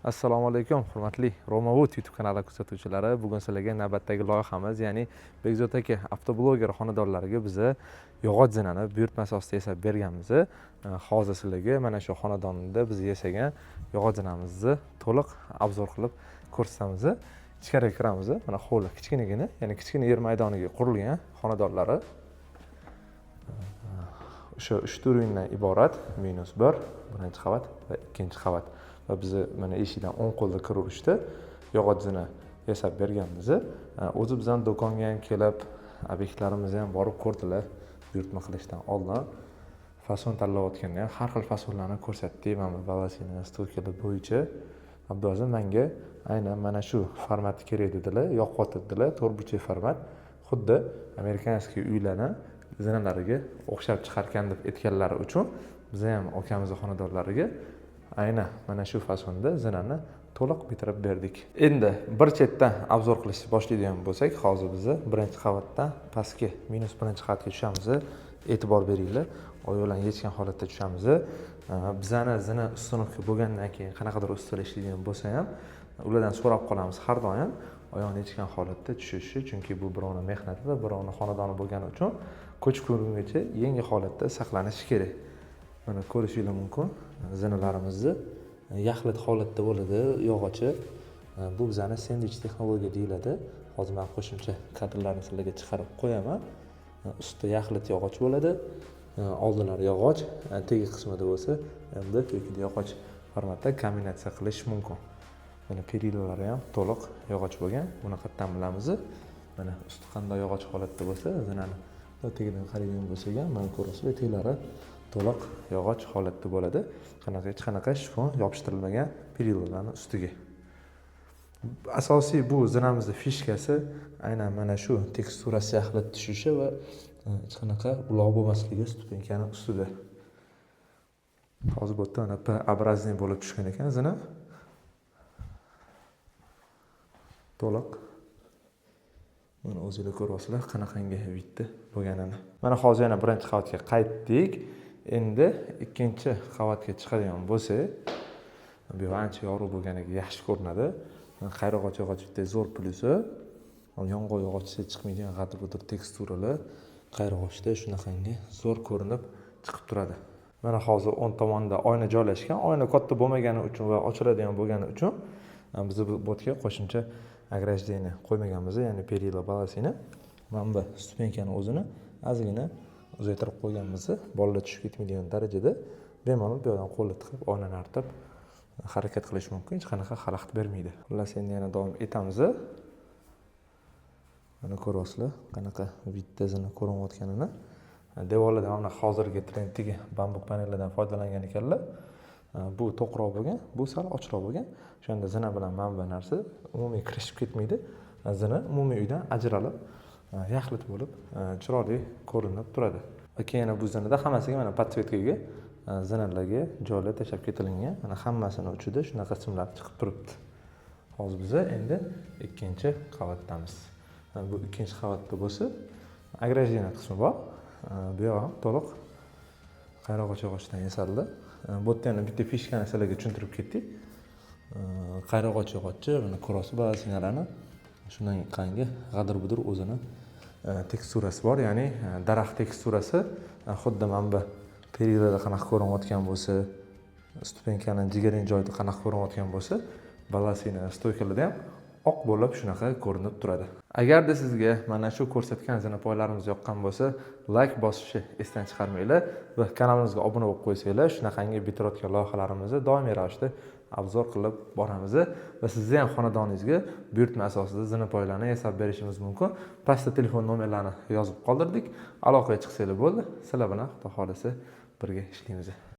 Assalomu alaykum, hurmatli Romavud YouTube kanali kuzatuvchilari. Bugun sizlarga navbatdagi loyihamiz, ya'ni Bekzod aka avtobloger xonadonlariga biza yog'och zinani buyurtma asosida yasab berganmiz. Hozir sizlarga mana shu xonadonda biz yasagan yog'och zinamizni to'liq обзор qilib ko'rsatamiz. Ichkariga kiramiz. Mana hovli kichkinagina, ya'ni kichkina yer maydoniga qurilgan xonadonlari. O'sha uchta уровень dan iborat: -1, birinchi qavat va ikkinchi qavat. Va bizni mana eshikdan o'ng qo'lda kiraverishda yog'och zina yasab berganmiz. O'zi bizani do'konga ham kelib, obyektlarimizni ham borib ko'rdilar buyurtma qilishdan oldin. Fason tanlayotganda ham har xil fasonlarni ko'rsatdik, mana bu балясина, стойка lar bo'yicha. Abdulaziz manga aynan mana shu format kerak dedilar, yoqyapti dedilar, to'rtburchak format, xuddi американский uylarni zinalariga o'xshab chiqarkan deb aytganlari uchun biza ham akamizni xonadonlariga aynan mana shu fasonda zinani to'liq bitirib berdik. Endi bir chetdan обзор qilishni boshlaydigan bo'lsak, hozir biza birinchi qavatdan pastga, -1 qavatga tushamiz. E'tibor beringlar, oyoqlarni yechgan holatda tushamiz. Bizani zina установка bo'lgandan keyin qanaqadir ustalar ishlaydigan bo'lsa ham, ulardan so'rab qolamiz har doim oyoqni yechgan holatda tushishni, chunki bu birovni mehnati va birovni xonadoni bo'lgani uchun ko'chib ko'rgungacha yangi holatda saqlanishi kerak. Mana ko'rishinglar mumkin zinalarimizni, yaxlit holatda bo'ladi yog'ochi. Bu bizani sendvich texnologiya deyiladi. Hozir man qo'shimcha kadrlarni sizlarga chiqarib qo'yaman. Ustida yaxlit yog'och bo'ladi, oldilari yog'och, tegi qismida bo'lsa MDF yoki yog'och formatda kombinatsiya qilish mumkin. Mana перила lari ham to'liq yog'och bo'lgan. Buni qayerdan bilamiz? Mana usti qanday yog'och holatda bo'lsa, zinani tagidan qaraydigan bo'lsak ham, mana ko'rasizlar, etaklari to'liq yog'och holatda bo'ladi. Qanaqa hech qanaqa shifon yopishtirilmagan перила larni ustiga. Asosiy bu zinamizni фишка si aynan mana shu teksturasi yaxlit tushishi va hech qanaqa uloq bo'lmasligi ступенька ni ustida. Hozir bu yerda mana П образный bo'lib tushgan ekan zina. To'liq. Mana o'zinglar ko'ryapsizlar qanaqangi вид da bo'lganini. Mana hozir yana birinchi qavatga qaytdik. Endi ikkinchi qavatga chiqadigan bo'lsak, bu yoq ancha yorug' bo'lganiga yaxshi ko'rinadi. Qayrag'och yog'och bitta zo'r plyusi. Yong'oq yog'ochda chiqmaydigan g'adir-budir teksturalar qayrag'ochda shunaqangi zo'r ko'rinib chiqib turadi. Mana hozir o'ng tomonda oyna joylashgan. Oyna katta bo'lmagani uchun va ochiladigan bo'lgani uchun biz bu yerga qo'shimcha ограждение qo'ymaganmiz, ya'ni перила балясина. Mana bu ступенька ni o'zini ozgina uzaytirib qo'yganmiz, bolalar tushib ketmaydigan darajada bemalol bu yoqdan qo'lni tiqib, oynani artib harakat qilish mumkin, hech qanaqa xalaqit bermaydi. Xullas, endi yana davom etamiz. Mana ko'ryapsizlar qanaqa вид da zina ko'rinayotganini. Devorlarda mana hozirgi trenddagi bambuk panellardan foydalangan ekanlar. Bu to'qroq bo'lgan, bu sal ochiqroq bo'lgan. O'shanda zina bilan mana bu narsa umumiy kirishib ketmaydi. Zina umumiy uydan ajralib, yaxlit bo'lib, chiroyli ko'rinib turadi. Va keyin yana bu zinada hammasiga mana подсветка ga, zinalarga joylar tashlab ketilingan. Mana hammasini uchida shunaqa simlar chiqib turibdi. Hozir biza endi ikkinchi qavatdamiz. Bu ikkinchi qavatda bo'lsa ограждение qismi bor. Bu yoq ham to'liq qayrag'och yog'ochdan yasaldi. Bu yerda yana bitta фишка ni sizlarga tushuntirib ketdik. Qayrag'och yog'ochi, mana ko'ryapsiz балясина larni, shunaqangi g'adir-budir o'zini teksturasi bor, ya'ni daraxt teksturasi, xuddi mana bu перила da qanaqa ko'rinayotgan bo'lsa, ступенька ni jigarrang joyida qanaqa ko'rinayotgan bo'lsa, балясина, стойка larda ham oq bo'lib shunaqa ko'rinib turadi. Agarda sizga mana shu ko'rsatgan zinapoyalarimiz yoqqan bo'lsa, layk bosishni esdan chiqarmanglar va kanalimizga obuna bo'lib qo'ysanglar, shunaqangi bitirayotgan loyihalarimizni doimiy ravishda обзор qilib boramiz va sizni ham xonadoningizga buyurtma asosida zinapoyalarni yasab berishimiz mumkin. Pastda telefon nomerlarini yozib qoldirdik. Aloqaga chiqsanglar bo'ldi. Sizlar bilan, Xudo xohlasa, birga ishlaymiz.